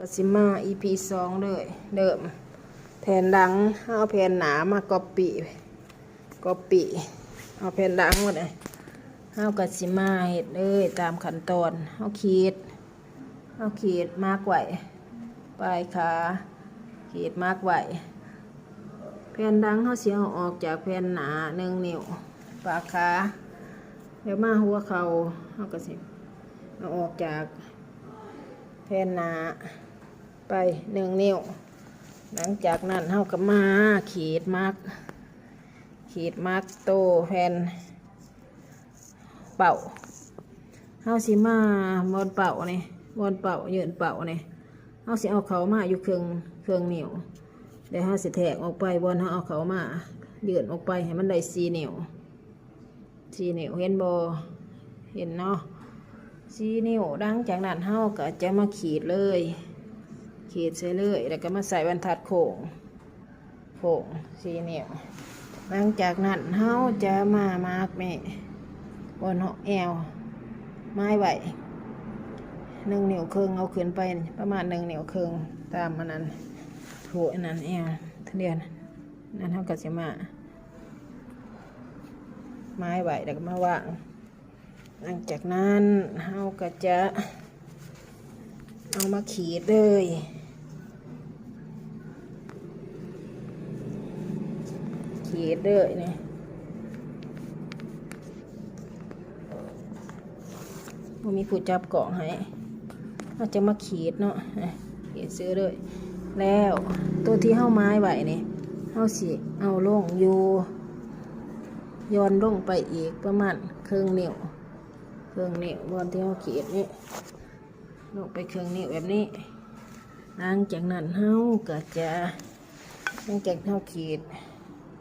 ກໍຊິມາອີພີສອງເລີຍ ເລີ່ມແຜ່ນຫຼັງ ເຮົາເອົາແຜ່ນໜ້າມາກັອບປີ້ ກັອບປີ້ ເອົາແຜ່ນຫຼັງໝົດເລີຍ ເຮົາກໍຊິມາເຮັດເລີຍຕາມຂັ້ນຕອນ ເຮົາຂີດ ເຮົາຂີດມາກໄວ້ ປາຍຂາ ຂີດມາກໄວ້ ແຜ່ນຫຼັງເຮົາຊິເອົາອອກຈາກແຜ່ນໜ້າໜຶ່ງນິ້ວ ປາກຂາ ແລ້ວມາຫົວເຂົ່າ ເຮົາກໍຊິເອົາອອກຈາກແຜ່ນໜ້າໄປໜຶ່ງນິ້ວ ຫຼັງຈາກນັ້ນເຮົາກໍມາຂີດມາກ ຂີດມາກໂຕແຜ່ນ ເປົ້າ ເຮົາຊິມາບ່ອນເປົ້ານີ້ ບ່ອນເປົ້າ ຍື່ນເປົ້ານີ້ ເຮົາຊິເອົາເຂົ້າມາຢູ່ເຄິ່ງ ເຄິ່ງນິ້ວ ແລ້ວເຮົາຊິແທກອອກໄປ ບ່ອນເຮົາເອົາເຂົ້າມາ ຍື່ນອອກໄປໃຫ້ມັນໄດ້ສີ່ນິ້ວ ສີ່ນິ້ວ ເຫັນບໍ່? ເຫັນເນາະ ສີ່ນິ້ວ ຫຼັງຈາກນັ້ນເຮົາກໍຈະມາຂີດເລີຍ ຂີດໃສ່ເລີຍ ແລ້ວກໍມາໃສ່ບັນທັດໂຄ້ງ ໂຄ້ງສີ່ນິ້ວ ຫຼັງຈາກນັ້ນເຮົາຈະມາມາກແມ່ ບ່ອນເນາະ ແອວ ມາຍໄວ້ໜຶ່ງນິ້ວເຄິ່ງ ເອົາຂຶ້ນໄປປະມານໜຶ່ງນິ້ວເຄິ່ງ ຕາມອັນນັ້ນ ຜູ້ອັນນັ້ນ ແອວ ທະເລຍນ ນັ້ນ ເຮົາກໍຊິມາ ມາຍໄວ້ ແລ້ວກໍມາວາງ ຫຼັງຈາກນັ້ນເຮົາກໍຈະເອົາມາຂີດເລີຍ ຂີດເລີຍນີ້ ບໍ່ມີຜູ້ຈັບກ້ອງໃຫ້ ເຮົາຈະມາຂີດເນາະ ຂີດຊື່ເລີຍ ແລ້ວໂຕທີ່ເຮົາມາຍໄວ້ນີ້ ເຮົາຊິເອົາລົງຢູ່ ຢ່ອນລົງໄປອີກປະມານເຄິ່ງນິ້ວ ເຄິ່ງນິ້ວ ບ່ອນທີ່ເຮົາຂີດນີ້ ລົງໄປເຄິ່ງນິ້ວແບບນີ້ ຫຼັງຈາກນັ້ນເຮົາກໍຈະ ຫຼັງຈາກເຮົາຂີດ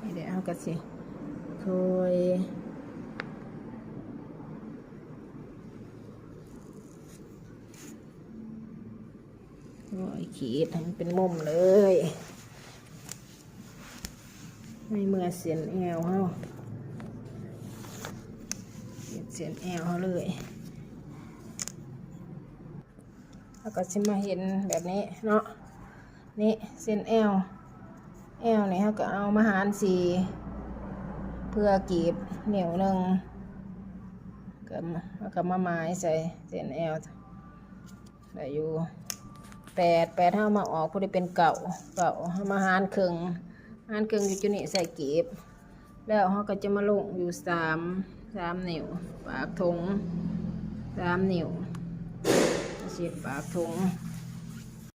ນີ້ແຫຼະ ເຮົາກໍຊິຄ່ອຍ ໂອ້ຍ ຂີດໃຫ້ມັນເປັນມຸມເລີຍ ໃນເມື່ອເສັ້ນແອວເຮົາ ຂີດເສັ້ນແອວເຮົາເລີຍ ເຮົາກໍຊິມາເຫັນແບບນີ້ເນາະ ນີ້ເສັ້ນແອວ ແອວນີ້ເຮົາກໍເອົາມາຫານສີ່ ເພື່ອກີບນິ້ວໜຶ່ງ ກໍ ເຮົາກໍມາໝາຍໃສ່ເສັ້ນແອວ ໄດ້ຢູ່ ແປດ ແປດເຮົາມາອອກ ພໍດີເປັນເກົ້າ ເກົ້າເຮົາມາຫານເຄິ່ງ ຫານເຄິ່ງຢູ່ຈຸດນີ້ໃສ່ກີບ ແລ້ວເຮົາກໍຈະມາລົງຢູ່ສາມ ສາມນິ້ວ ປາກຖົງ ສາມນິ້ວ ເຮັດປາກຖົງ